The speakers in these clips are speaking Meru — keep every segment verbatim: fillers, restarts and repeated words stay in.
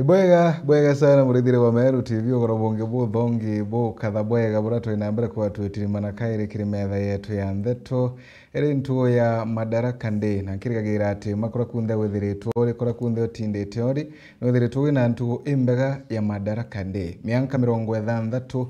Bwega, bwega sana, murithire wa Meru T V, ugoro bungi buthongi bukatha bwega buria twi na mbere kwa twitirimana kairi kiri metha yetu ya ndeto. Iri ntugo ya Madaraka Day, na nkirigagira ati makura kunthe withiritwe uri, kura kunthe utindite uri, ni withiritwe wina ntugo imbega ya Madaraka Day. Mianka mirongo ithanthatu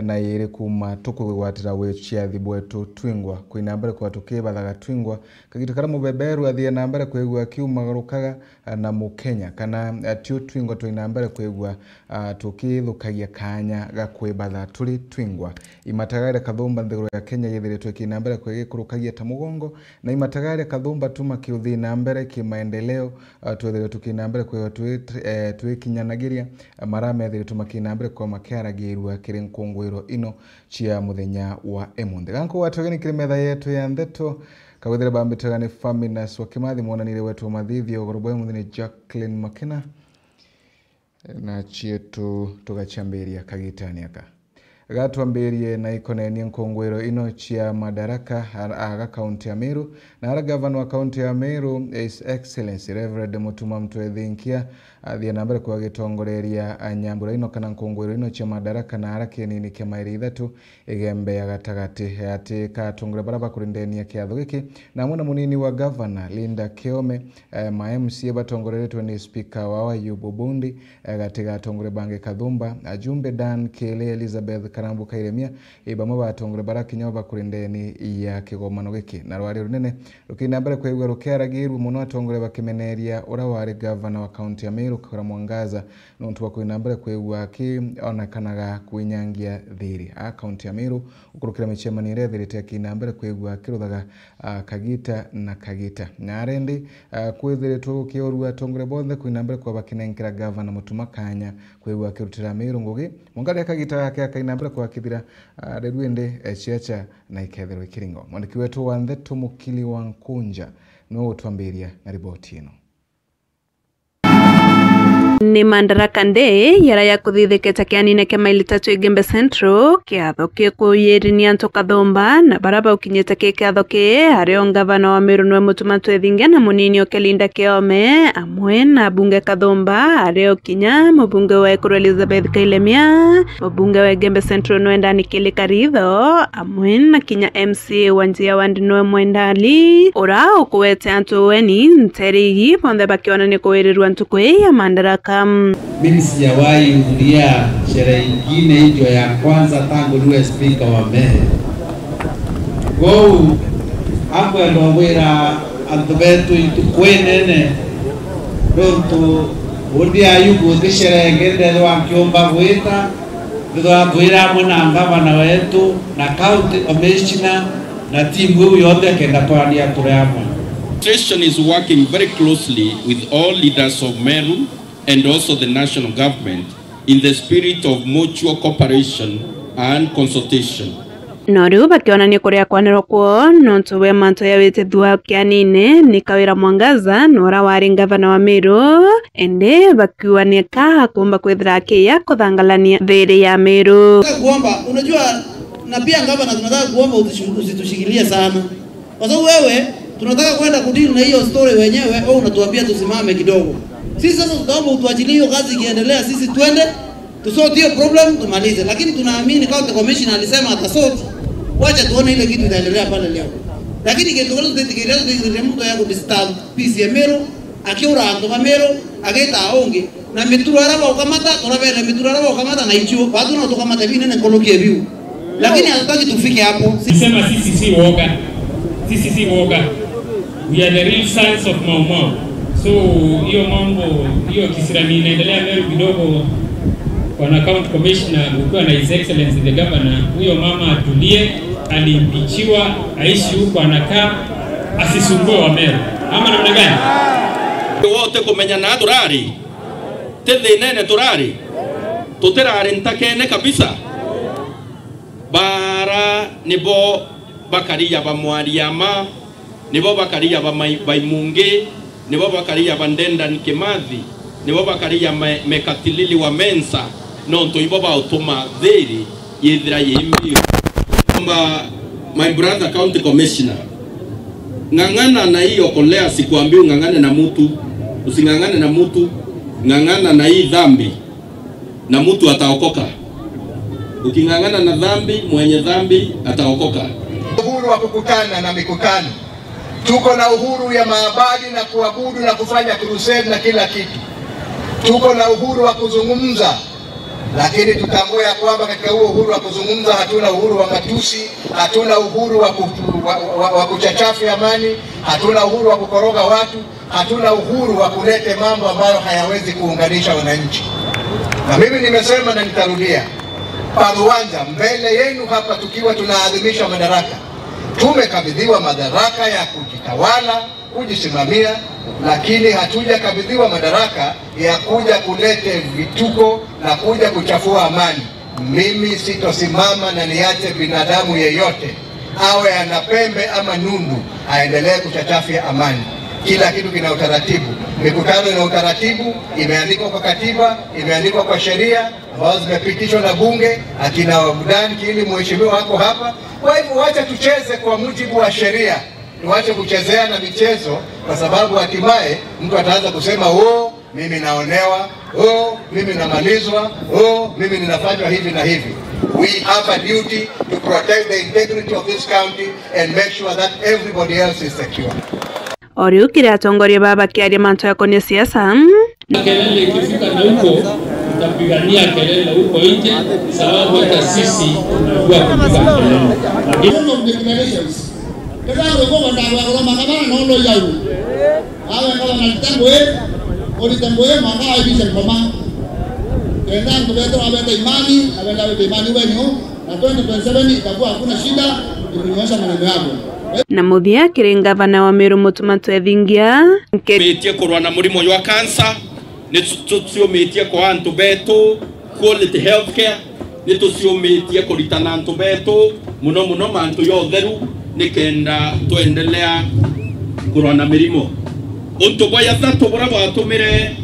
na iiri kuuma tukwigwatira wiciathi bwetu twingwa, kwina mbere kwa tukibathaga twingwa, kagita karia mubeberu athie na mbere kwigua akiumagarukaga na Mukenya, kana tio twingwa twina mbere kwigua, ah, tukithukagia kanya ga kwibatha turi twingwa. Imatagaria kathumba nthiguru ya Kenya yithiritwe ikina mbere kwigikurukagia ta mugongo, na imatagaria kathumba tu makiuthii na mbere kimaendeleo, ah, twethirwe tukina mbere kwigua twi-, eh, twikinyanagiria, ah, maria methirwe tu makina mbere kwa makiaragirua kiri nkungwiro ino cia muthenya wa imunthi. Ganku gwatwegeni kiri metha yetu ya ndeto, kawithire bambitaga ni Faminas wa Kimathi, mwonanire wetu wa mathithio ugoro bwa imunthi ni Jacqueline Makena. Na cietu tugacambiria kagitani aka. Gatwambirie na ikonenie nkungwiro ino cia Madaraka a, aga kaunti ya Meru, na ara gavana wa kaunti ya Meru, His Excellency Reverend Mutuma Mutwe Thinkia, athie na mbere kwa gitongoreria nyambura ino kana nkungwiro ino cia Madaraka, na ara kienini kia mairi ithatu, igembe ya gatagati, ati ka atongore bara bakurindenia kiatho giki, na amwe na munini wa gavana Linda Kiome, eh, ma M C A batongoreretwe ni spika wao Ayubu Bundi, eh, gati ga atongore bangi Kathumba, ajumbe Dan Kiele, Elizabeth Karambu Kairemia, i bamwe ba atongore bara kinya bakurindeni ya kigomano giki. Na rwari runene rukina mbere kwigua rukiaragirua muno, atongore bakimeneria ura wari gavana wa kaunti ya Meru, Kawira Mwangaza, nontu bwa kwina mbere kwigua akionekanaga kwinyangia thiri. A kaunti ya Meru, gukurukira micemanio iria ethirite akina mbere kwigua akiruthaga, ah, kagita na kagita. Na arendi, ah, kwithiritwe gukiorua atongore bonthe kwina mbere kwa bakinenkera gavana Mutuma kanya kwigua akirutira Meru ngugi. Mwanka riria kagita gake akaina mbere kwa kithira, ah, reru indi, eh, ciacha na ikethirwa ikiringwa. Mwandiki wetu wa ndeto Mukili wa Nkunja niwe ugutwambiria na riboti ino. Ni Madaraka Day, yara ya kuthithikita kianine kia maili tatu Igembe Central, kiatho kikuyirinia antu Kathumba, na bara baukinyite ki kiatho ki, ario ngavana wa Meru niwe Mutuma Twethinge na munini oke Linda Kiome, amwe na abunge Kathumba, ario kinya mubunge wa Ekuru Elizabeth Kailemia, mubunge wa Igembe Central niwe Ndani Kili Karitho, amwe na kinya M C A wa Njia Ward niwe Mwendali, ura ukuwete antu weni nterigi bonthe bakionania kuwirirua ntuku ii ya Madaraka. Mimi sijawahi hudhuria sherehe ingine hivyo ya kwanza tangu niwe spika wa Meru. Kwou, akwenda gwira antu betu ituku inene, nontu undi ayu guti sherehe ingi ndethwa nkiumba gwita, Thutha wa kwira amwe na ngavana wetu na county commissioner na timu iu yonthe, akenda twarania turi amwe. Administration is working very closely with all leaders of Meru and also the national government in the spirit of mutual cooperation and consultation. No riu bakionania kuria kwanirwa kwoo nontu bwa mantu ya witithua kianine ni Kawira Mwangaza na ura wari ngavana wa Meru, indi bakiuania ka akumba kwithira akiya kuthangalania thiri ya Meru. Tunataka kuomba, unajua, na pia gavana, tunataka kuomba utushu-, usitushikilie sana. Kwa sababu wewe, tunataka kwenda kudeal na hiyo story wenyewe, wewe unatuambia tusimame kidogo. Sisi sasa tutaomba utuachilie hiyo kazi ikiendelea, sisi twende, tusort hiyo problem, tumalize. Lakini tunaamini county commissioner alisema atasort, wacha tuone ile kitu itaendelea pale leo. Lakini kitu kile tutetekeleza, tutetekeleza mtu ya kudisturb peace ya Meru, akiura antu ba Meru, agita aungi, na mituro ara baukamata, turabere mituro ara baukamata na ichuo, batu no tukamata binene nkuluki ya biu. Lakini hatutaki tufike hapo. Sema sisi si woga. Sisi si woga. We are the real sons of Mau Mau. So, hiyo mambo, hiyo kisirani inaendelea Meru kidogo, bwana county commissioner, ukiwa na His Excellency the Governor, huyo mama atulie, alimpichiwa, aishi huko anakaa, asisumbue wa Meru. Ama namna gani? Wote kumenyana turari, ti thinene turari, tutirari ntakene kabisa. Bara nibo bakari ya ba Mwariama, nibo bakari ya ba Mai-, Baimungi, nibo bakari ya ba Dedan Kimathi, nibo bakari ya Me-, Mekatilili wa Mensa, nontu ibo bautuma thiri yithira yi mbiu. Omba my brother county commissioner, ng'ang'ana na hiyo kolea, sikwambii ung'ang'ane na mutu, using'ang'ane na mutu. Ng'ang'ana na hii dhambi na mtu ataokoka. Uking'ang'ana na dhambi, mwenye dhambi ataokoka. Uhuru wa kukutana na mikutano. Tuko na uhuru ya maabadi na kuabudu na kufanya crusade na kila kitu. Tuko na uhuru wa kuzungumza, lakini tutambue ya kwamba katika huo uhuru wa kuzungumza hatuna uhuru wa matusi, hatuna uhuru wa ku-, wa, wa, wa kuchachafya amani, hatuna uhuru wa kukoroga watu, hatuna uhuru wa kulete mambo ambayo hayawezi kuunganisha wananchi. Na mimi nimesema na nitarudia, Paruanja, mbele yenu hapa tukiwa tunaadhimisha madaraka, tumekabidhiwa madaraka ya kujitawala, kujisimamia, lakini hatujakabidhiwa madaraka ya kuja kulete vituko na kuja kuchafua amani. Mimi sitosimama na niache binadamu yeyote, awe ana pembe ama nundu, aendelee kuchachafya amani. Kila kitu kina utaratibu. Mikutano ina utaratibu, imeandikwa kwa katiba, imeandikwa kwa sheria ambazo zimepitishwa na bunge. Akina Abudan, kili mheshimiwa wako hapa. Kwa hivyo, wacha tucheze kwa mujibu wa sheria, tuache kuchezea na michezo, kwa sababu hatimaye mtu ataanza kusema, "Oh, mimi naonewa, oh, mimi namalizwa, oh, mimi ninafanywa hivi na hivi." We have a duty to protect the integrity of this county and make sure that everybody else is secure. O riu kiri atongoria baa bakiaria mantu jakonie siasa. Kelele ikifika na huko, tutapigania kelele huko nje, sababu hata sisi tunajua kupiga kelele. Lakini Round of declarations. Kenda ngwikwa ndagwa kuroma kabana no ndo yau. Awe ngavana rita ngui, urite ngui mwanka wa ibisha ngoma. Kenda antu betu babete imani, abenda bete imani wenyu, na twenty twenty-seven itakuwa hakuna shida, ni kunyoosha maneno yako. Na muthia kiri ngavana wa Meru Mutuma Twethingia, nke- Tumitie kurwa na murimo jwa cancer, ni tu-, tu-, tuciumitie kwa antu betu, quality healthcare, ni tuciumitie kuritana antu betu, muno muno mantu ya utheru, nikenda twendelea kurwa na mirimo. Untu bwa jathatu buria bwatumire,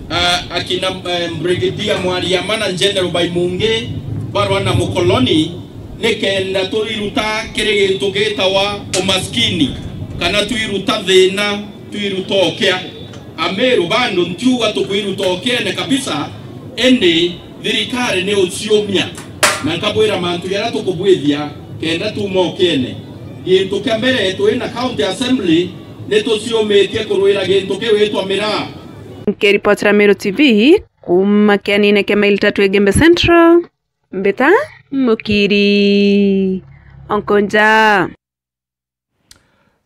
ah, akina, eh, Brigadier Mwariama na General Baimungi barwa na mukoloni, nikenda twiruta kiri gintu gitawa umaskini, kana twiruta thina, twiruta ukia. Ameru bado ntiuga tukwiruta ukiene kabisa, indi thirikari ni uciumia, na nkabwira mantu jaria tukubwithia kenda tuuma ukiene. Gintu kia mbere, twi na county assembly, ni tuciumitie kurwira gintu kiu gitwa miraa. Nkiripotera Meru T V kuuma kianine kia Maili Tatu Igembe Central, mbita Mukiri Onkonja.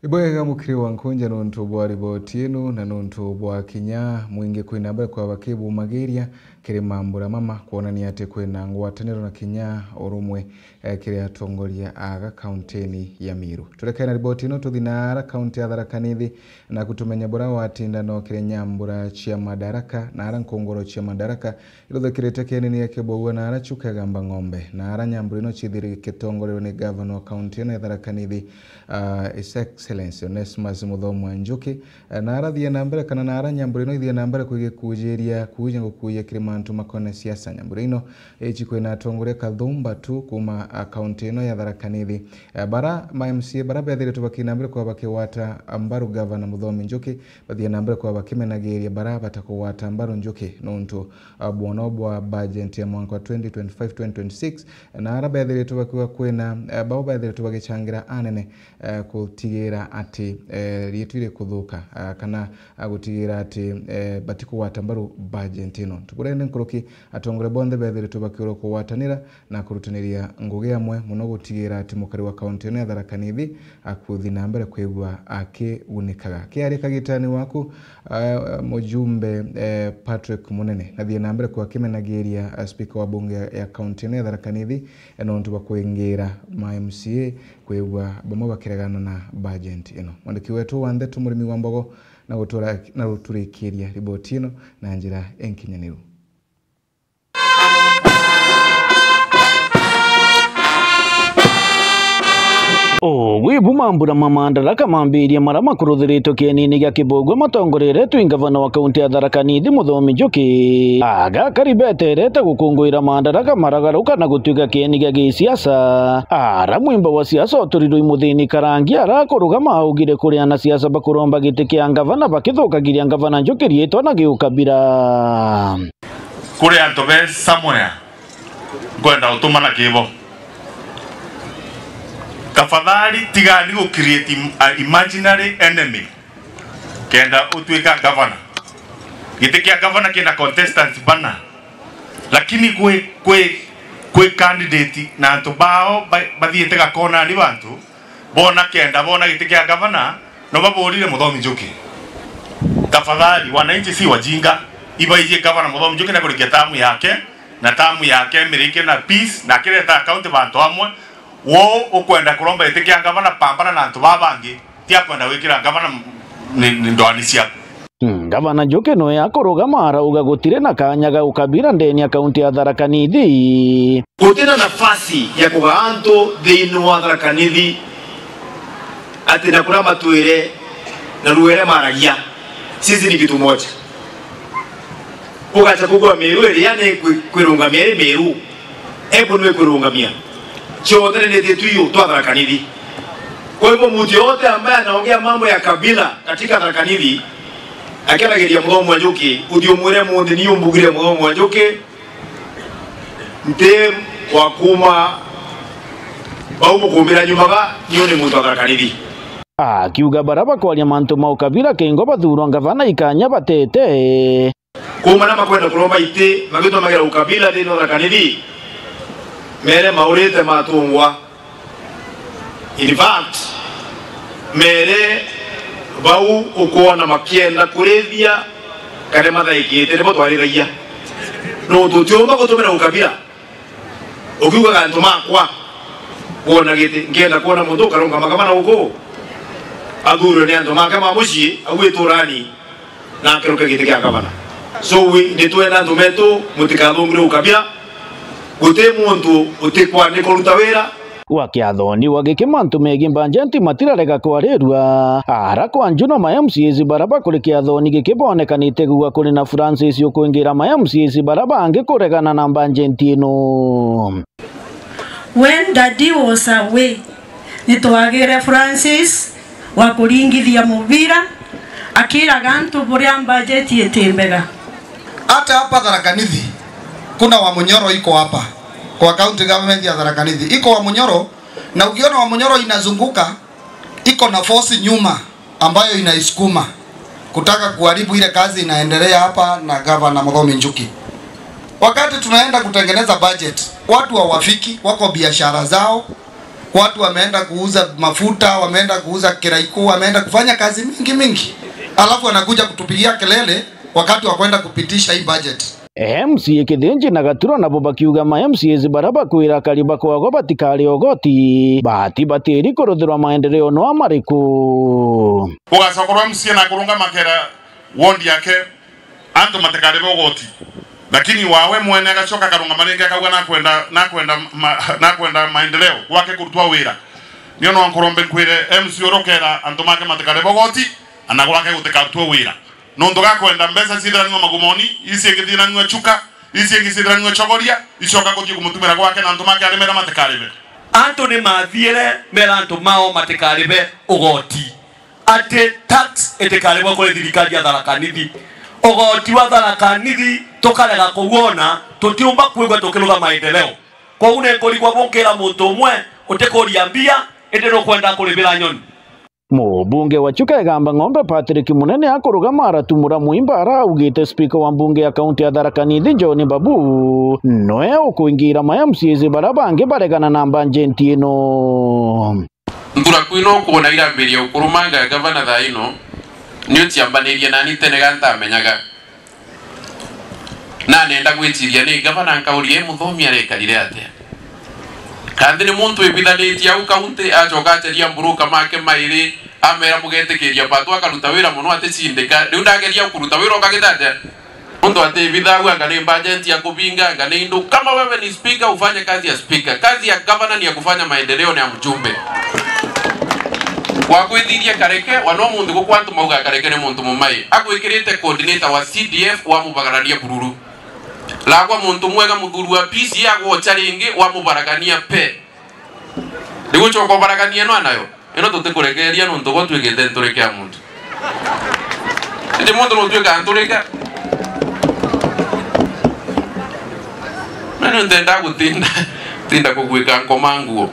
Ibwega mukiri wa Nkunja nuntu bwa riboti ino na nuntu bwa kinya mwingi kwina mbere kwa bakibumagiria kiri mambura mama kwonania ati kwina ngwataniro na kinya urumwe, eh, kiri atongoria aga kauntini ya Meru. Turekane na riboti ino, tuthi na ara kaunti ya Tharaka Nithi na kutumenya bura watinda no kiri nyambura cia Madaraka na ara nkunguro cia Madaraka iruthikirite kienini kia Kibwaua na ara Chuka Igamba Ng'ombe, na ara nyambura ino cithiri kitongorewe ni gavana wa kaunti ino ya Tharaka Nithi, ah, His Excellency Onesmus Muthomi wa Njuki, eh, na ara thie na mbere, kana na ara nyambura ino ithie na mbere kwigikujiria kuuja ngukuja kiri mantu makone siasa. Nyambura ino ici kwina atongoria kathumba tu kuma, ah, kaunti ino ya Tharaka Nithi, eh, bara ma M C A bara bethiritwe bakina mbere kwa bakigwata mbaru gavana Muthomi Njuki, bathie na mbere kwa bakimenagiria bara batakugwata mbaru Njuki nuntu, ah, bwono bwa budget ya mwanka wa twenty twenty-five twenty twenty-six, na ara bethiritwe bakiuga kwina, eh, bao bethiritwe bagichangira anene, eh, gutigira ati, eh, riitwa rikuthuka, ah, kana, ah, gutigira ati, eh, batikugwata mbaru budget ino. Tukurende nkuruki, atongoria bonthe bethiritwe bakiurwa kugwatanira na kurutaniria ngugi amwe mono gutigira ati mukari wa kaunti ino ya Tharaka Nithi akuthi na mbere kwigua akigunikaga. Kiaria kagitani waku, ah, mujumbe, eh, Patrick Munene, nathie na mbere kwa kimenagiria, ah, speaker wa bunge ya, ya kaunti ino ya Tharaka Nithi, eh, nontu bwa kwingira ma M C A kwigua bamwe bakiregana na budget ino. Mwandiki wetu wa ndeto Murimi wa Mbogo na gutura-, na guturikiria riboti ino na njira inkinyaniru. Ugwi buma Mambura ma maandaraka mambirie mara makuruthiritwe kienini gia Kibugwe matongoreretwe i ngavana wa kaunti ya Tharaka Nithi Muthomi Njuki. Agakari beterete gukunguira maandaraka maragaruka na gutuika kieni gia gisiasa. Ara mwimba wa siasa uturirwe i Muthini Karangi arakurugama augire kuri anasiasa bakuromba giti kia ngavana bakithukagiria ngavana Njuki riitwa na giukabira. Kuri antu be somewhere nkwenda utumana kibo. Tafadhali tigani gu create im-, a imaginary enemy kenda utuika ngavana. Giti kia ngavana kina contestants bana, lakini kwi, kwi, kwi candidate na antu bao ba-, bathiite gakonani bantu bona kenda bona giti kia ngavana, no baburire Muthomi Njuki. Tafadhali, wananchi si wajinga, ibaijie ngavana Muthomi Njuki na kurikia tamu yake, na tamu yake mirike na peace, na akireta account bantu amwe. Wo ukwenda kuromba giti kia ngavana, pambana na antu baa bangi, ti akwenda gwikira ngavana m-, ni, ni ndwani ciaku. Ngavana Njuki noe akurugama arauga gutiri na kanya ga ukabira ndeni ya kaunti ya Tharaka Nithi. Gutiri na nafasi ya kugaa antu thiini wa Tharaka Nithi ati na kuria matwire na lugha iria maragia. Sisi ni kitu moja. Ugacha kugua Meru iria ni kwi-, kwirungamia iri Meru. Embu niwe kwirungamia. Cionthe ni nititwe iu twa Tharaka Nithi. Kwa hivyo mtu yote ambaye anaongea mambo ya kabila katika Tharaka Nithi, akiaragiria Muthomi wa Njuki, uthii umwire munthi ni umbugire Muthomi wa Njuki, nti wa kuma bau mukumbira nyumaga, niu ni muntu wa Tharaka Nithi. Akiuga bara bakwaria mantu ma ukabira kingo bathurwa ngavana ikanya batete. Kuuma na makwenda kuromba iti magitwa magira ukabila thiini wa Tharaka Nithi, mere maurite matungwa. In fact, mere bau ukwona makienda kurithia kana mathaikite nibo twarithagia. Nontu utiumba gutumira ukabila. Ukiugaga antu makwa, wona giti, nkienda kwona muntu ukarungama kamana guku, athurwe ni antu make ma mucii, au iturani, na akeruke giti kia gavana. So, we, nitwenda antu betu, mutikathungire ukabila, guti muntu utikwa ni kuruta wira. Gwa kiathoni wa giki mantu megii mbanjenti matirarega kwarirua. Ara kwa Njuno ma M C As bara bakuri kiathoni giki bonekanite gugwa kuri na Francis ukwingira ma M C As bara bangi kuregana na mbanjenti ino. When daddy was away, nitwagire Francis wa kuringithia mubira, akiraga antu buria mbanjeti iti mbega. Hata hapa Tharaka Nithi, kuna Wamunyoro iko hapa, kwa county government ya Tharaka Nithi. Iko Wamunyoro, na ukiona Wamunyoro inazunguka, iko na force nyuma ambayo inaisukuma kutaka kuharibu ile kazi inaendelea hapa na Gavana Muthomi Njuki. Wakati tunaenda kutengeneza budget, watu hawafiki, wako biashara zao, watu wameenda kuuza mafuta, wameenda kuuza kiraiku, wameenda kufanya kazi mingi mingi. Alafu anakuja kutupigia kelele wakati wa kwenda kupitisha hii budget. M C A Kithinji na Gaturwa nabo bakiuga ma M C As bara bakwira akari bakwagwa batikari ugoti, bati batiri kuruthirwa maendeleo no amariku. Ugacokorwa M C A na kurungama kera ward yake, antu matikaribe ugoti. Lakini wawe mwene agacoka akarungama ringi akauga, "Nakwenda, nakwenda ma-, nakwenda maendeleo, gwake kurutwa wira." Nio no nkurombe nkwire M C A uria ukera antu make matikaribe ugoti, ana gwake gutikarutwe wira. Nontu gakwenda mbeca ciithiranua Magumoni, ici ingi ciithiranua Chuka, ici ingi ciithiranua Chogoria, icoka kuthii kumutumira gwake na antu make arimera matikaribe. Antu ni mathiire mera antu mao matikaribe ugoti. Ati tax itikaribwe kuri thirikari ya Tharaka Nithi. Ugoti wa Tharaka Nithi tukarega kuwona, tutiumba kwigua tukiruga maendeleo. Kwou ni nkurigwa bunkira muntu umwe utikuria mbia, indi nukwenda kuribira nyoni. Mubunge wa Chuka Igamba Ng'ombe Patrick Munene akurugama aratumura mwimba ara augite spika wa mbunge ya kaunti ya Tharaka Nithi John Babu noe ukuingira ma M C As bara bangi baregana na mbanjenti ino. Nthura kwino ukwona irambiria ukurumanga gavana thaa ino, ni uciambanirie nani tene ga ntamenyaga. Na nenda gwiciria ni gavana nkauria, "Ii Muthomi arekarire atia? Kanthi ni muntu wibithanitie au kaunti, acoka aceria mburuka make mairi, amera, 'Mugetikiria Patu akaruta wira mono aticindika.' Riu ndageria kuruta wira ukagita atia? Muntu atibitha au, anga ni bajeti ya kubinga, anga ni indu. Kama wewe ni speaker, ufanye kazi ya speaker. Kazi ya gavana ni ya kufanya maendeleo na ya mjumbe." Wakwithirie Kareke, wa no muntu gukwa antu mauga Kareke ni muntu mumai. Agwikirite coordinator wa C D F, wamubagarania bururu. Lagwa muntu mwega, muthuri wa P C A agwocha ringi, wamubaragania pe. Nigucoka ubaragania no anayo. Ino tutikurekeria nontu gwe twikite nturike ya muntu. Indi muntu nutwika nturike. Mimi ntenda gutinda, tinda kugwika nkoma nguo.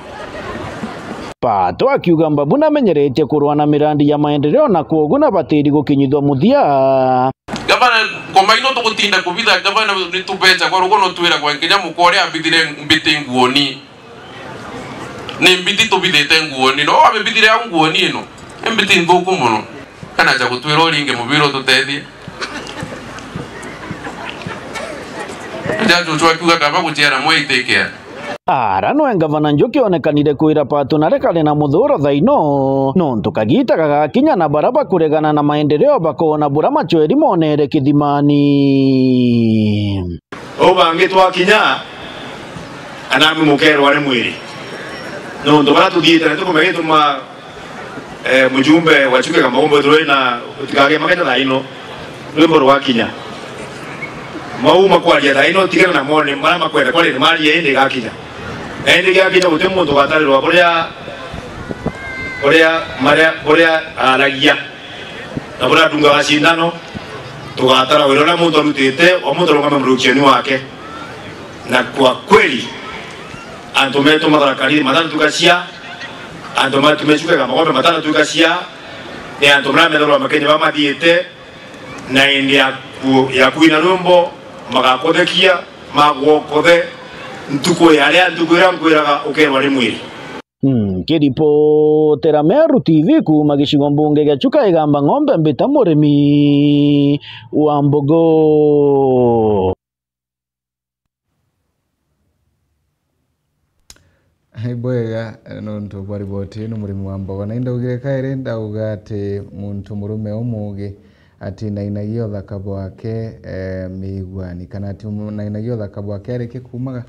Pato akiuga Mbabu namenyeretie kurwa na mirandi ya maendeleo na kwogu nabatiri gukinyithwa muthia. Gavana, ngoma ino tugutinda kubitha, gavana, ni tubeca kwa rugo no twira kwa nginya mukore abithire mbiti nguoni. Ni mbiti tubithite nguoni, no abibithire au nguoni ino. Ni mbiti nthuku muno. Kana aja gutwira uringe mubira ututethie. Aja chuchu akiuga kaba guciara mwe itikea. Ara nwe ngavana Njuki onekanire kwira Patu na rekare na muthuro thaino, nontu kagita gagakinya na bara bakuregana na maendeleo bakona bura macweri monere kithimani. Uu bangi twakinya, anami mukerwa ni mwiri. Nontu bara tuthiite na tukumenya tuma, eh, mujumbe wa Chuka Igamba Ng'ombe turi na utikage maketa thaino. Rwimbo rwakinya. Mau makwaria thaino, tigana na mone, mara makwenda kwaria ni maria indi igakinya. Na indi igakinya guti muntu ugatarirwa buria, buria, maria, buria aragia. Na buria adungaga cindano, tugatara wira uria muntu arutite, o muntu arungame murukioni wake. Na kwa kweli, antu metu Matharakariri matanatuika cia, antu metu me Chuka Igamba Ng'ombe matanatuika cia, ni antu maria methagirwa makenya bamathiite, na indi ya ku-, ya kuina rwimbo, magakuthekia, magwokothe, ntuku ya ria, ntuku iria nkwiraga ukerwa ni mwiri. Nkiripotera Meru T V kuuma gicigo mbunge gia Chuka Igamba Ng'ombe, mbita murimi wa mbogo. Ibwega, nontu bwa riboti ino, murimi wa mbogo. Na indaugire kairi, ndauga ati muntu murume umugi atinainagia uthaka bwake, eh, miiguani, kana atinainagia uthaka bwake arikia kuumaga,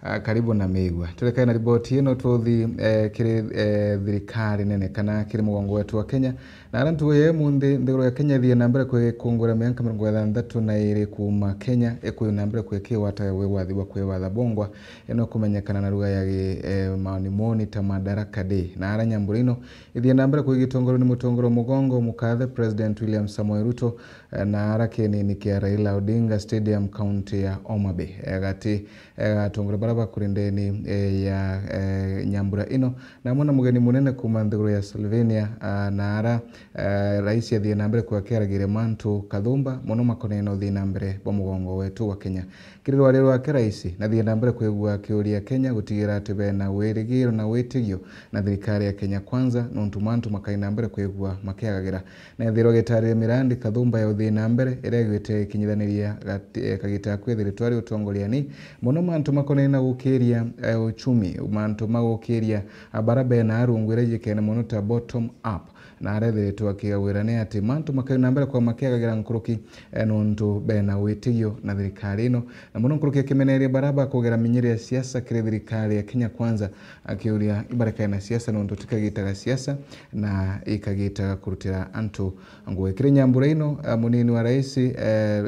ah, karibu na miigua. Turekae na riboti ino, tuthi, eh, kiri, eh, thirikari nene kana kiri mugongo wetu wa Kenya. Na ara ntuku ya imunthi, nthiguru ya Kenya ithie na mbere kwikungwira mianka mirongo ithanthatu na iri kuuma Kenya ikwithia na mbere kwikigwata wi wathi bwa kwibatha bongwa. Ino kumenyekana na lugha ya gi-, eh, maoni moni ta Madaraka Day. Na ara nyambura ino ithie na mbere kwigitongorua ni mutongoria wa mugongo mukathe President William Samoei Ruto, eh, na ara kinini kia Raila Odinga Stadium, kaunti ya Homa Bay. Eh, gati, eh, ga atongoria bara bakuri ndeni, eh, ya, eh, nyambura ino, na amwe na mugeni munene kuuma nthiguru ya Slovenia, ah, na ara, eh, rais athie na mbere kwakeragiria mantu kathumba mono makonene na uthii na mbere bwa mugongo wetu wa Kenya. Kiri rwaria rwake rais, nathie na mbere kwigua akiuria Kenya gutigira ati bena wirigiro na witigio na thirikari ya Kenya Kwanza, nontu mantu makai na mbere kwigua makiagagira. Na ethirwa gitariria mirandi kathumba ya uthii na mbere iria igwite ikinyithaniria gati-, eh, kagita kwithiritwa ari utongoriani, mono mantu makonene na gukiria, eh, uchumi, mantu ma gukiria, ah, bara bena arungu iria ijikene mono ta bottom up. Na arethiritwe akigagwira ni ati mantu makai na mbere kwa makiagagira nkuruki, eh, nontu bena witigio na thirikari ino, na mono nkuruki akimeneria bara bakugera minyiri ya siasa kiri thirikari ya Kenya Kwanza, akiuria ibarekae na siasa nontu tikagitaga siasa na ikagitaga kurutira antu ngugi. Kiri nyambura ino, eh, munini wa rais, eh,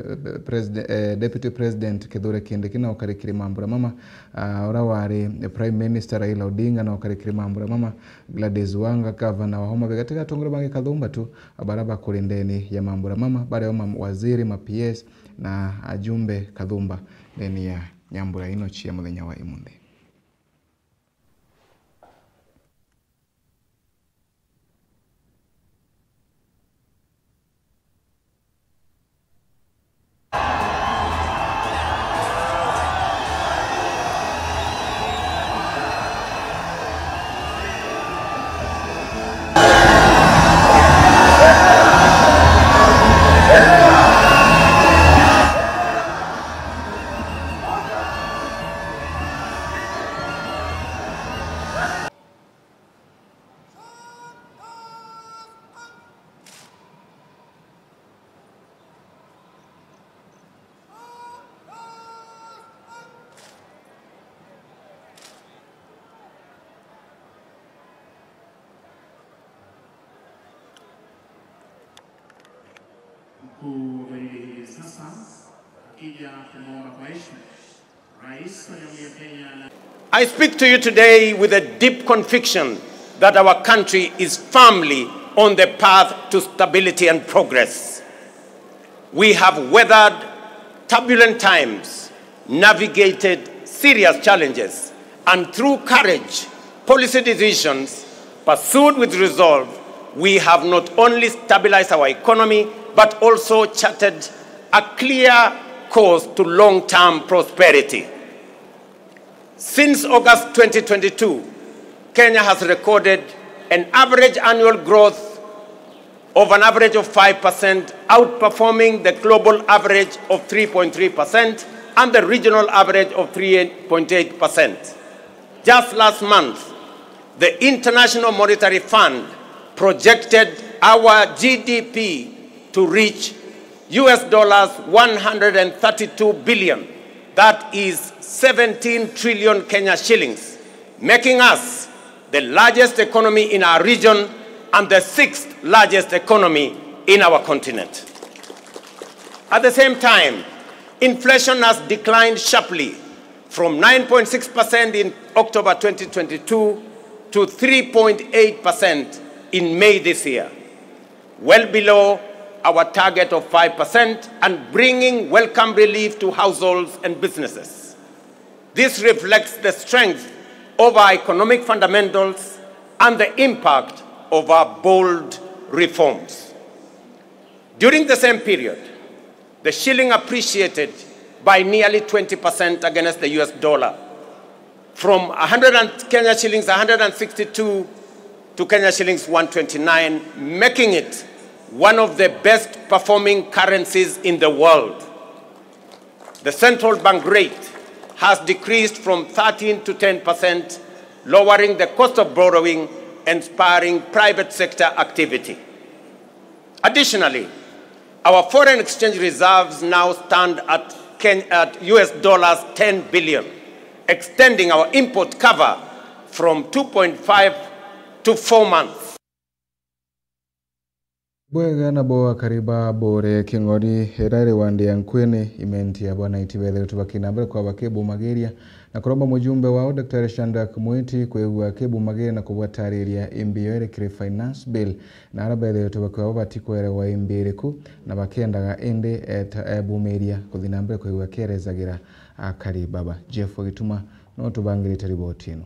preside-, eh, deputy president Kithure Kindiki na ukari kiri mambura mama, ah, ura wari prime minister Raila Odinga na ukari kiri mambura mama, Gladys Wanga, gavana wa Homa Bay, gati ga atongoria bangi kathumba tu, bara bakuri ndeni ya mambura mama, bario ma waziri, ma P S na ajumbe kathumba ndeni ya nyambura ino cia muthenya wa imunthi. Kija kumwomba kwa heshima Rais wa Jamhuri ya Kenya na I speak to you today with a deep conviction that our country is firmly on the path to stability and progress. We have weathered turbulent times, navigated serious challenges, and through courage, policy decisions pursued with resolve, we have not only stabilized our economy but also charted a clear course to long-term prosperity. Since August twenty twenty-two, Kenya has recorded an average annual growth of an average of five percent, outperforming the global average of three point three percent and the regional average of three point eight percent. Just last month, the International Monetary Fund projected our G D P to reach U S dollars one hundred and thirty-two billion, that is seventeen trillion Kenya shillings, making us the largest economy in our region and the sixth largest economy in our continent. At the same time, inflation has declined sharply from nine point six percent in October twenty twenty-two to three point eight percent in May this year, well below our target of five percent and bringing welcome relief to households and businesses. This reflects the strength of our economic fundamentals and the impact of our bold reforms. During the same period, the shilling appreciated by nearly twenty percent against the U S dollar, from a hundred and, Kenya shillings one hundred and sixty-two to Kenya shillings one twenty-nine, making it one of the best performing currencies in the world. The central bank rate has decreased from thirteen to ten percent, lowering the cost of borrowing and spurring private sector activity. Additionally, our foreign exchange reserves now stand at Ken-, at U S dollars ten billion, extending our import cover from two point five to four months. Bwega nabo akari ba Bure King'ori, ira iri wandi ya Nkuene, imenti ya bwana iti bethiritwe bakina mbere kwa bakibumagiria na kuromba mujumbe wao Daktari Shadrack Mwiti kwigua akibumagiria na kubwatariria imbi yo iri kiri finance bill, na ara bethiritwe bakiuga bo batikwerewa imbi iriku na bakiendaga indi eta-, ebumiria kuthi na mbere kwigua akierezagira akari baba. Jeff Gituma no tubangirite riboti ino.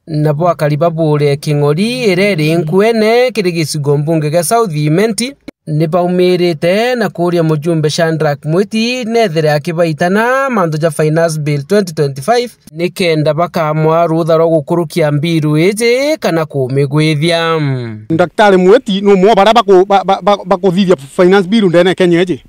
Nabo akari ba Bure King'ori, iria iri Nkuene, kiri gicigo mbunge gia South Imenti, ni baumirite na kuuria mujumbe Shadrack Mwiti nethire akibaitana mantu ja Finance Bill twenty twenty-five, nikenda bakamwa rutha rwa gukurukia mbiru iji kana kumigwithia. Daktari Mwiti ni umwe wa baria baku-, ba-, ba-, ba-, bakuthithia Finance Bill ndene Kenya iji.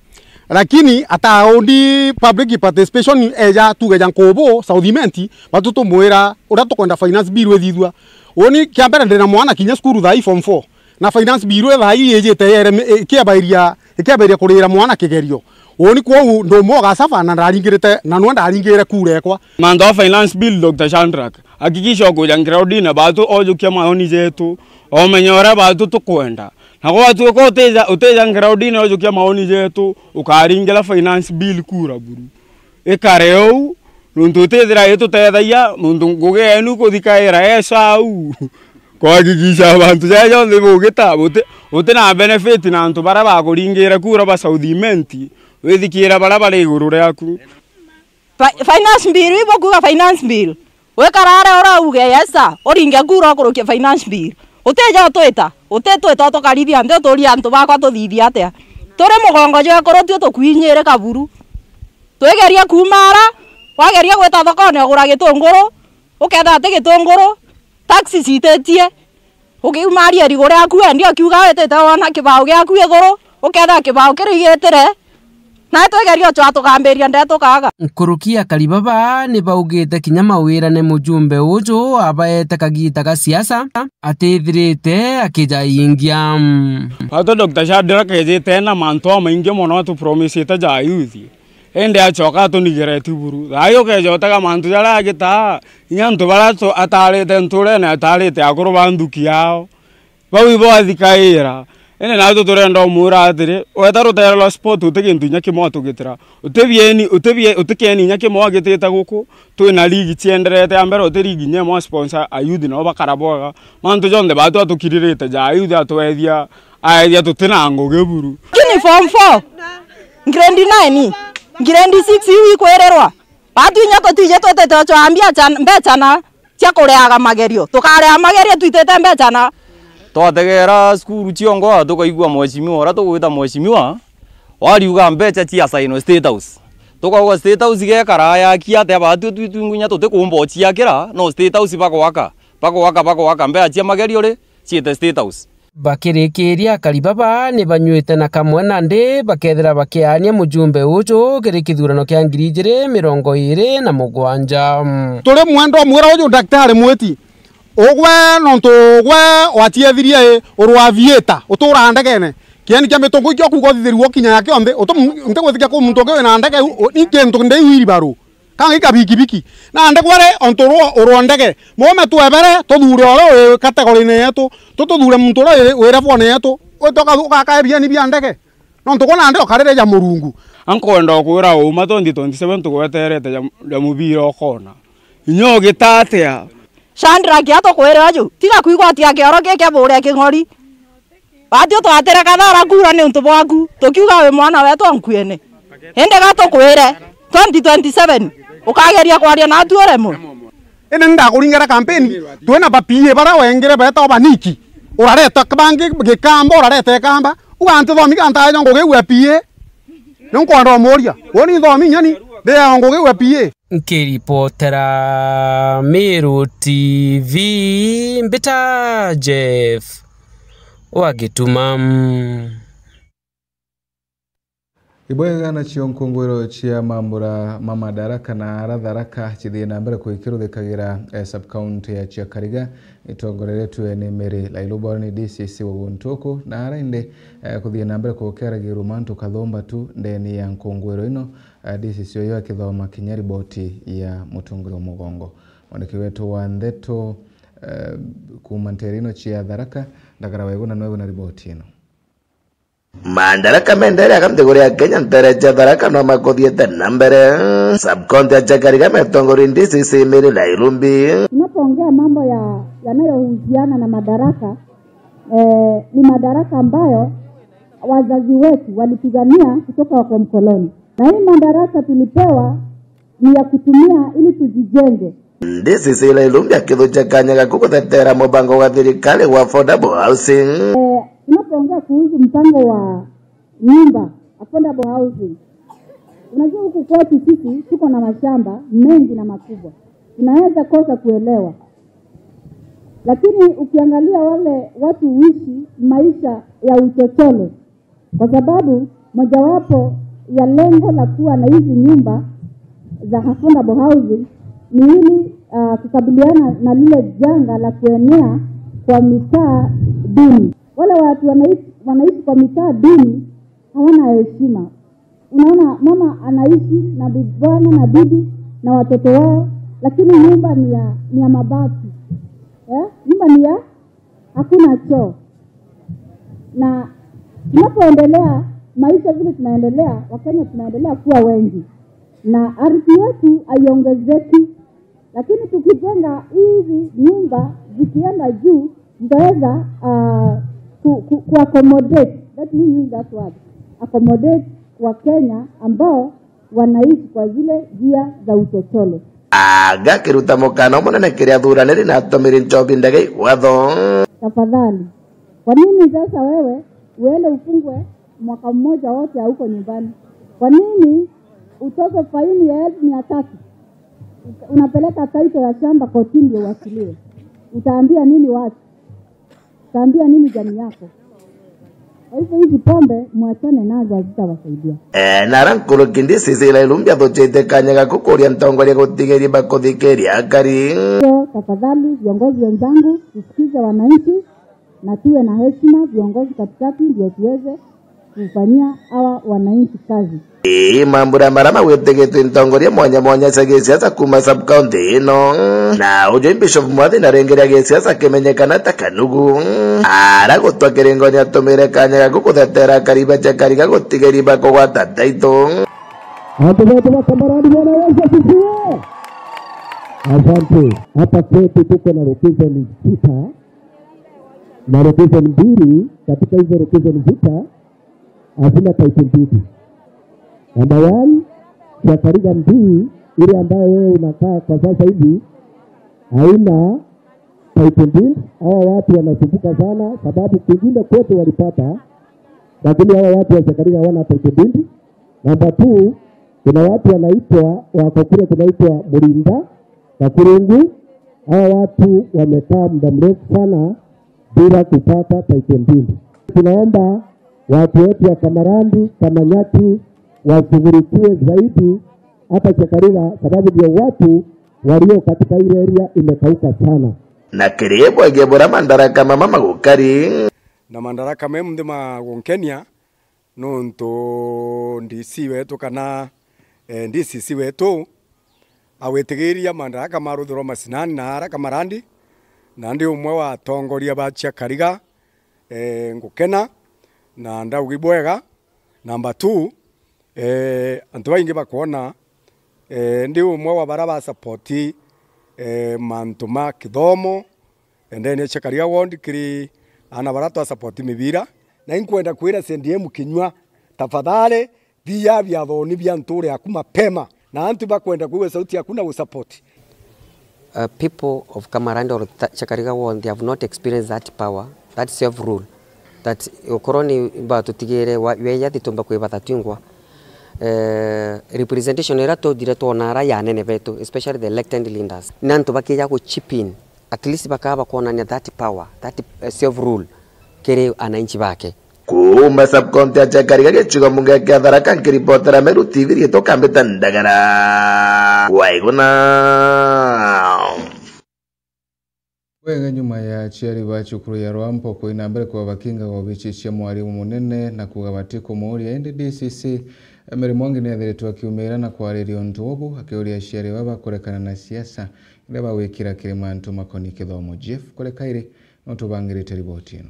Lakini ataundi public participation eja tuge ja nkubu South Imenti, batu tumwira uria tukwenda Finance Bill ithithua. Uni kia mbere ndina mwana kinya cukuru thaa ii form four. Na Finance Bill thaa ii ijite yere-, ikebairia, ikebairia kurira mwana kigerio. Uni kwou ndumwe ugacaba na ndaringirite, na nwe ndaringire kura ekwa. Mantu a Finance Bill, Doctor Shadrack, hakikisha ukuja groundine batu ojukia maoni jetu, omenya uria batu tukwenda. Na gwatuika utija, utija groundine ujukia maoni jetu, ukaringira Finance Bill kura buru. Ikare uu, nontu itithira itutethagia, nontu ngugi yenu kuthikaira eca au. Kuhakikisha bantu jaja jonthe bugita, buti, buti na benefit na antu baria bakuringire kura ba South Imenti, withikire baria bari iguru riaku. Fi-, finance bill, ibo kuuga finance bill. Wikara aria urauge, yes sir, uringe kura ukurukie finance bill. Utija utwita, utitwita utukarithia nthi uturie antu bakwa tuthithia atia? Turi mugongo jwa ekuru tio tukwinyire kaburu. Twigerie kuuma ara, wageria gwita thokone ugura gitunguru, ukethira ti gitunguru, taxi cititie. Ukiumaria irigu riaku, endia ukiuga witite wona kibao giaku iguru, ukethira kibao kirigitire, nawe twigeria ucwa tukambiria ndeto kaga. Nkuruki akari baba ni baugite kinya mawira ni mujumbe uju abaete kagiita ga siasa atithirite akijaingia. Batu Doctor Shadrack ejite na mantu amaingi mono atupromisite ja youth. Indi acoka atunigireti buru. Thaai ukeja utega mantu jaria agitaa, inya antu baria tu-, ataarite ntuurene, ataarite akuru ba nthuki yao. Bau ibo athikaira. Indi naitwe turenda umwira atiri, weta rutere rwa sport uti gintu inya kimwe watugitira. Uti bieni, uti bie-, uti kieni inya kimwe wagitite guku, twina ligi cienderete ya mbere, uti ligi inya imwe sponsor a youth nao bakara bwega. Mantu jonthe batu atukiririte ja youth atwethia, aethia tutina ngugi buru. Lakini form four, grade nine, grade six iu ikwirirwa. Batu inya tutije twitite twambia chan-, mbeca na cia kuriaga magerio. Tukaria magerio twitite mbeca na. Twategera cukuru ciongo, tukaigua mheshimiwa uria tugwita mheshimiwa, wariuga mbeca cia saino State House. Tukauga State House igekara yaki atia, batu twi twingu inya tutikumba uciakira, no State House bagwaka, bagwaka, bagwaka, mbeca cia magerio ri, ciite State House. Bakirikiria, akari baba ni banyuite na kamwe nandi bakethira bakiaania mujumbe uju kiri kithurano kia ngiri ijiri mirongo iiri na mugwanja. Turi mwenda umwira uju Daktari Mwiti, ugwe nontu ugwe waciethirie uri wa theatre, uturaa ndegene. Kieni kia mitungu ikio kuuga uthithirua kinya ya kionthe, utu-, ntigwitikia ku muntu ungi wina ndege u-, u-, ni kintu ndi wheelbarrow. Kana ika bikibiki. Nandi gwere ontu rwo urwa ndege. Mume twebere, tuthure uria wi category-ini yetu, tu-, tuthure muntu uria wi, wi level-ini yetu. Wite uka-, ugaka bieni bia ndege. Nontu gwe nandi ukarire ja Murungu. Ankwenda ukwira uma twenty twenty-seven tugweterete ja, ja mubira ukona. Inya ugita atia? Shadrack atukwire uju, tiga kwigwatia kioro giki buria king'ori. Batio twatere kathara kuura niuntu bwaku, tukiuga wi mwana wetu ankuene. Indi ga tukwire, twenty twenty-seven, ukageria kwaria natu uremwe. Indi ndakuringera kampeni, twina ba P A baria wengire betagwa baniki. Urareta bangi gikamba, urareta ikamba. Uga nti thomi ga ntaejo ngugi gwe P A. Ni nkwenda umuria, we ni thomi nyani, ndiaga ngugi gwe P A. Nkiripotera Meru T V, mbita Jeff wa Gituma. Ibwega nacio nkungwiro cia mambura ma Madaraka na ara Tharaka cithii na mbere kwikiruthikagira, eh, sub-county ya Chiakariga, itongoreretue ni Mary Lailubo ni D C C wa guntu uku, na ara indi, eh, kuthii na mbere kukeragirwa mantu kathumba tu ndeni ya nkungwiro ino, eh, D C C uyu akithoma kinya riboti ya mutungi wa mugongo. Mwandiki wetu wa ndeto, eh, kuuma nteere ino cia Tharaka, Ndagara Wegu, na nwe wina riboti ino. Madaraka mendereaga nthiguru ya Kenya, nteere cia Tharaka no makuthiite na mbere. Sub-county ya Chiakariga metongoria D C C Mary Lairumbi. Tunapoongea mambo ya, yanayohusiana na madaraka, eh, ni madaraka ambayo wazazi wetu walipigania kutoka kwa mkoloni. Na hii madaraka tulipewa ni ya kutumia ili tujijenge. D C C Lairumbi akithukia kanya gaku guthetera mubango wa thirikari wa affordable housing. Eh, tunapoongea kuhusu mpango wa nyumba, affordable housing, unajua huku kwetu sisi tuko na mashamba mengi na makubwa, tunaweza kosa kuelewa, lakini ukiangalia wale watu huishi maisha ya uchochole, kwa sababu mojawapo ya lengo la kuwa na hizi nyumba za affordable housing ni ili, ah, kukabiliana na lile janga la kuenea kwa mitaa duni. Wale watu wanaishi, wanaishi kwa mitaa duni hawana heshima. Unaona, mama anaishi na bi-, bwana na bibi na watoto wao, lakini nyumba ni ya, ni ya mabati. Eh? Nyumba ni ya, hakuna choo. Na tunapoendelea, maisha vile tunaendelea, Wakenya tunaendelea kuwa wengi. Na ardhi yetu haiongezeki. Lakini tukijenga hizi nyumba zikienda juu, zitaweza, ah, ku, ku, ku accommodate, let me use that word, accommodate Wakenya ambao wanaishi kwa zile njia za uchochole. Aga akiruta mukana umunene kiri athuraniri na atumiri Njobi Ndege igwatho. Tafadhali, kwa nini sasa wewe uende ufungwe mwaka mmoja wote hauko nyumbani? Kwa nini utozwe faini ya elfu mia tatu? Unapeleka title ya shamba kotini ndio uachiliwe. Utaambia nini watu? Utaambia nini jamii yako? Kwa hivyo hizi pombe mwachane nazo, hazitawasaidia. Eh, na ara nkuruki D C C Lairumbi athukiite kanya gaku kuria ntongoria gutigiria bakuthikiria akari. So, tafadhali viongozi wenzangu, tusikize wananchi na tuwe na heshima viongozi katikati, ndio tuweze kufanyia hawa wananchi kazi. Ii mambura mara magwitigitwe ntongoria mwanya mwanya cia gisiasa kuuma sub-county ino. Na uju Bishop Mwathi na ringi ria gisiasa kimenyekana ta Kanugu, ara gutwa kiringoni atumire kanya gaku guthetera akari ba Chakariga gutigeri ba kugwata taito. Antu betu ba Kamarani, Bwana Yesu asifiwe. Asante. Hapa kwetu tuko na location sita na location mbili. Katika hizo location sita hazina title deed. Number one, Chakariga B, ile ambayo wewe unakaa kwa sasa hivi, haina title deed. Hawa watu wanasumbuka sana, sababu kwingine kwetu walipata, lakini hawa watu wa Chakariga hawana title deed. Number two, kuna watu wanaitwa, wako kule kunaitwa Murinda na Kurungu. Hawa watu wamekaa muda mrefu sana bila kupata title deed. Tunaomba watu wetu wa Kamarandi, Kamanyati washughulikiwe zaidi hata Chakariga, sababu ndio watu walio katika ile area imekauka sana. Na kiri bwege bura mandaraka mama magukari. Na mandaraka me nthi magunkenia, nontu D C wetu kana, eh, D C C wetu agwitigiria mandaraka ma ruthi rwa macinani na ara Kamarandi, na ndi umwe wa atongoria ba Chakariga, eh, ngukena na ndaugi bwega. Number two, eh, antu baingi bakwona, eh, ndi umwe wa bara ba support, eh, mantu ma kithomo, endene cia Chakariga ward kiri ana bara twa support mibira. Na inkwenda kwira C D M kinyua, tafadhali, thia biathoni bia nture yaku mapema, na antu bakwenda kwigua sauti yaku na gusupport. Uh, people of Kamarandi or Tha-, Chakariga ward, they have not experienced that power, that self rule, that ukorwo ni batutigire wa-, weya thitumba kwibatha twingwa. Eh, representation ira tuthire twona ara ya anene betu, especially the elected leaders, ni antu bakija gu chip in, at least bakaa bakonania that power, that, eh, self rule kiri ananchi bake. Kuuma sub-county ya Chakariga, gicigo mbunge kia Tharaka, nkiripotera Meru T V, riitwa Kambita Ndagara wa Iguna. Bwega nyuma ya aciari ba cukuru ya Rwampo kuina mbere kwa bakingaga obici cia mwarimu munene na kuuga batikumuuria, indi D C C Mary Mwangi niethiritwe akiumira na kwariria untu ubu, akiuria aciari baba kurekana na siasa iria bagwikira kiri mantu makoni kithomo. Jeff Kurekairi no tubangirite riboti ino.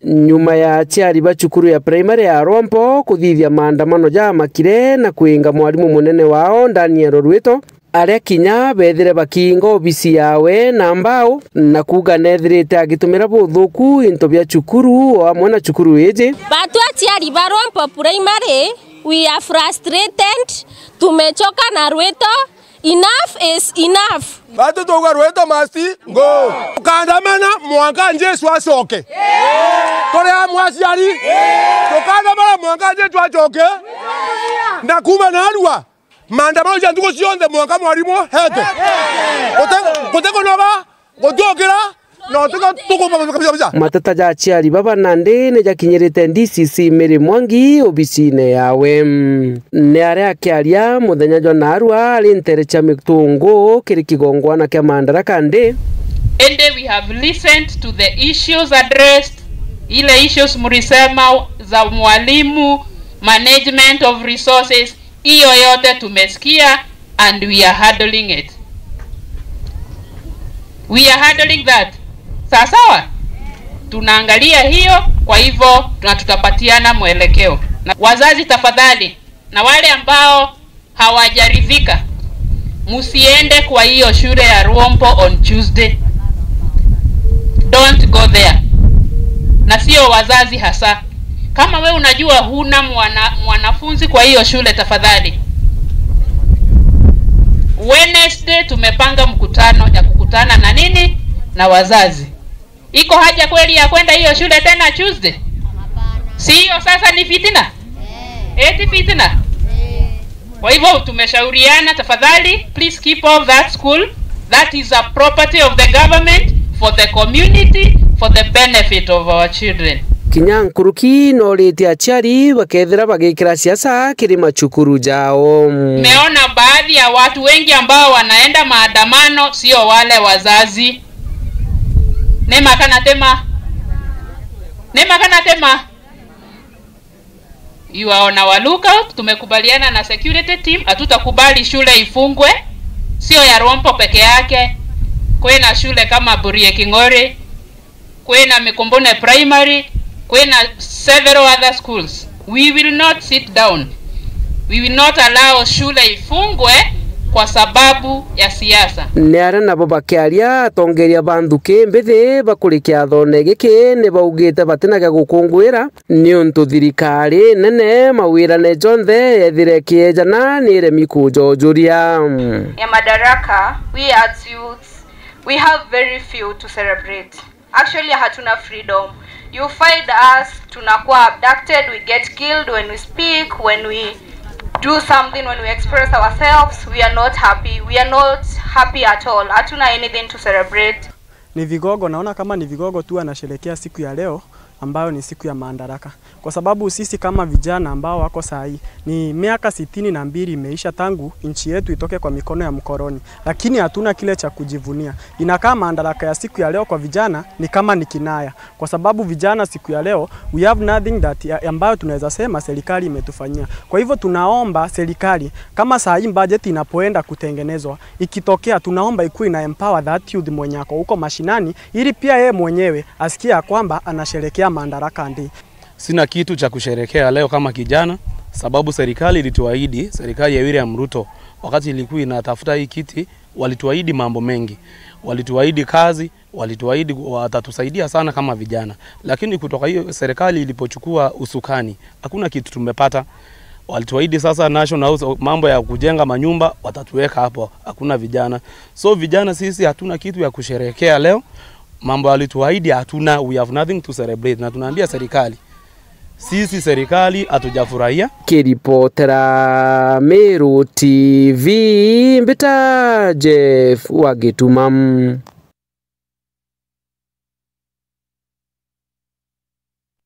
Nyuma ya aciari ba cukuru ya primary ya Rwampo kuthithia maandamano jamakire na kwinga mwarimu munene wao Daniel Orwito, aria kinya bethire bakiinga obisi yawe na mbao, na kuuga nethirite agitumira buthuku into bia cukuru o amwe na cukuru iji. Batu aciari ba Rwampo Primary, we are frustrated, tumechoka na Rwito. Enough is enough. Batu twauga Rwito must go. Tukaandamana mwanka Jesu acoke. Turi amwe aciari. Tukaandamana mwanka Jesu acoke. Na kuuma narua, maandamano ja ntuku cionthe mwanka mwarimu ete. Gute-, gutikunoga, gutiukira, no tuka-, tukumba kabisa kabisa. Mateta ja aciari baba nandi ni jakinyirite D C C Mary Mwangi obisine yawe. Ni aria akiaria muthenya jwa narua ari ntere cia Mitungu kiri kigongwana kia Madaraka Day. Indi we have listened to the issues addressed, ile issues mulisema za mwalimu, management of resources, hiyo yote tumesikia and we are handling it. We are handling that. Sawa sawa? Tunaangalia hiyo, kwa hivyo na tutapatiana mwelekeo. Na wazazi tafadhali, na wale ambao hawajaridhika, msiende kwa hiyo shule ya Rwompo on Tuesday. Don't go there. Na sio wazazi hasa. Kama we unajua huna mwana-, mwanafunzi kwa hiyo shule, tafadhali. Wednesday tumepanga mkutano ya kukutana na nini? Na wazazi. Iko haja kweli ya kwenda hiyo shule tena Tuesday? Si hiyo sasa ni fitina? Eti fitina? Kwa hivyo tumeshauriana, tafadhali, please keep off that school. That is a property of the government for the community, for the benefit of our children. Kinya nkuruki noritie aciari bakethira bagikira siasa kiri macukuru jao. Tumeona baadhi ya watu wengi ambao wanaenda maandamano, sio wale wazazi. Ni ma kana ti ma? Ni ma kana ti ma? You are on our lookout. Tumekubaliana na security team, hatutakubali shule ifungwe, sio ya Rwompo peke yake. Kwina shule kama Burie King'ori, kwina Mikumbune Primary, kwina several other schools. We will not sit down. We will not allow shule ifungwe kwa sababu ya siasa. Ni aria nabo bakiaria, atongeria ba nthuki mbithi bakuri kiathone giki ni baugite batina gia gukunguira, niuntu thirikari nene mawirane jonthe yethire kiejana ni iremi kujojuria. Ya Madaraka, we as youths, we have very few to celebrate. Actually, hatuna freedom. You find us, tunakuwa abducted, we get killed when we speak, when we do something, when we express ourselves, we are not happy. We are not happy at all. Hatuna anything to celebrate. Ni vigogo, naona kama ni vigogo tu anasherekea siku ya leo ambayo ni siku ya Madaraka. Kwa sababu sisi kama vijana ambao wako saa hii, ni miaka sitini na mbili imeisha tangu nchi yetu itoke kwa mikono ya mkoloni, lakini hatuna kile cha kujivunia. Inakaa Madaraka ya siku ya leo kwa vijana ni kama ni kinaya, kwa sababu vijana siku ya leo, we have nothing that ya, ambayo tunaweza sema serikali imetufanyia. Kwa hivyo tunaomba serikali, kama saa hii budget inapoenda kutengenezwa, ikitokea, tunaomba ikuwe ina empower that youth mwenye ako huko mashinani, ili pia yeye mwenyewe asikie ya kwamba anasherekea Madaraka Day. Sina kitu cha kusherekea leo kama kijana, sababu serikali ilituahidi, serikali ya William Ruto, wakati ilikuwa inatafuta hii kiti, walituahidi mambo mengi. Walituahidi kazi, walituahidi watatusaidia sana kama vijana. Lakini kutoka hiyo serikali ilipochukua usukani, hakuna kitu tumepata. Walituahidi sasa National House, mambo ya kujenga manyumba, watatuweka hapo, hakuna vijana. So vijana sisi hatuna kitu ya kusherekea leo. Mambo alituahidi hatuna, we have nothing to celebrate. Na tunaambia serikali, sisi serikali hatujafurahia. Kiripotera Meru T V, mbita Jeff wa Gituma.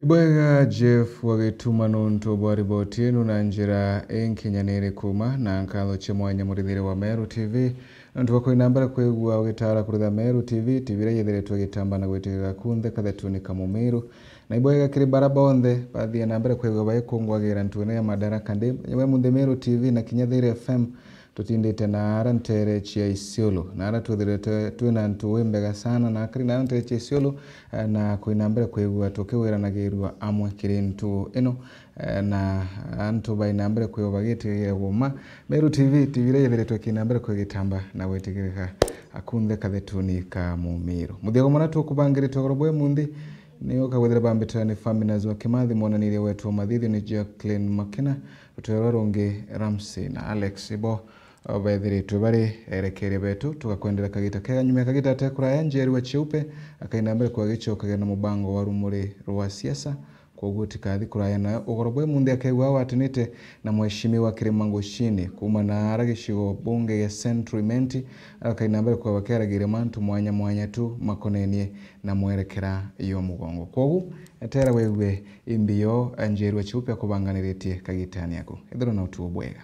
Ibwega Jeff wa Gituma nontu bwa riboti inu na njira inkinyaniri kuma, na nkatho cia mwanya murithiri wa Meru T V nontu bwa kuina mbere kwigua ugitara kuritha Meru T V, T V iria yethiritwe igitamba na gwitikirira kunthe kathetuni ka Mumiru. Na ibwega kiri bara bonthe bathie na mbere kwigua baikungwagira ntuene ya Madaraka Day. Nyewe munthi Meru T V na kinya Thiri F M tutindite na ara ntere cia Isiolo, na ara twethirite twina ntu imbega sana, na akari na ara ntere cia Isiolo, eh, na kuina mbere kwigua tukiwiranagirua amwe kiri ntu ino, eh, na antu baina mbere kwigua bagitigira guma. Meru T V, T V iria yethiritwe kina mbere kwigitamba na gwitikirika akunthe kathetuni ka Mumiru. Muthiago mwana tukubangirite ugoro bwe munthi, ni ukagwethira bambitira ni Faminas wa Kimathi, mwananiria wetu wa mathithio ni Jacqueline Makina, rutwe rwa rungi Ramsey na Alex ibo bethiritwe bari erekeria betu. Tugakwendera kagita kega. Nyuma ya kagita ate kuraya, Njeri wa Cheupe akaina mbere kwagicokagira na mubango wa rumuri rwa siasa, kwoguo tikathi kuraya nayo. Ugoro bwe munthi akegua watinite na mheshimiwa Kirima Ngushini kuma na ara gicigo bunge gia Central Imenti, akaina mbere kwa bakiaragiria mantu mwanya mwanya tu makonenie na mwerekera yo mugongo. Kwoguo etera wegue imbio, Njeri wa Cheupe akubanganiritie kagitani aku. Ethirwa na utuo bwega.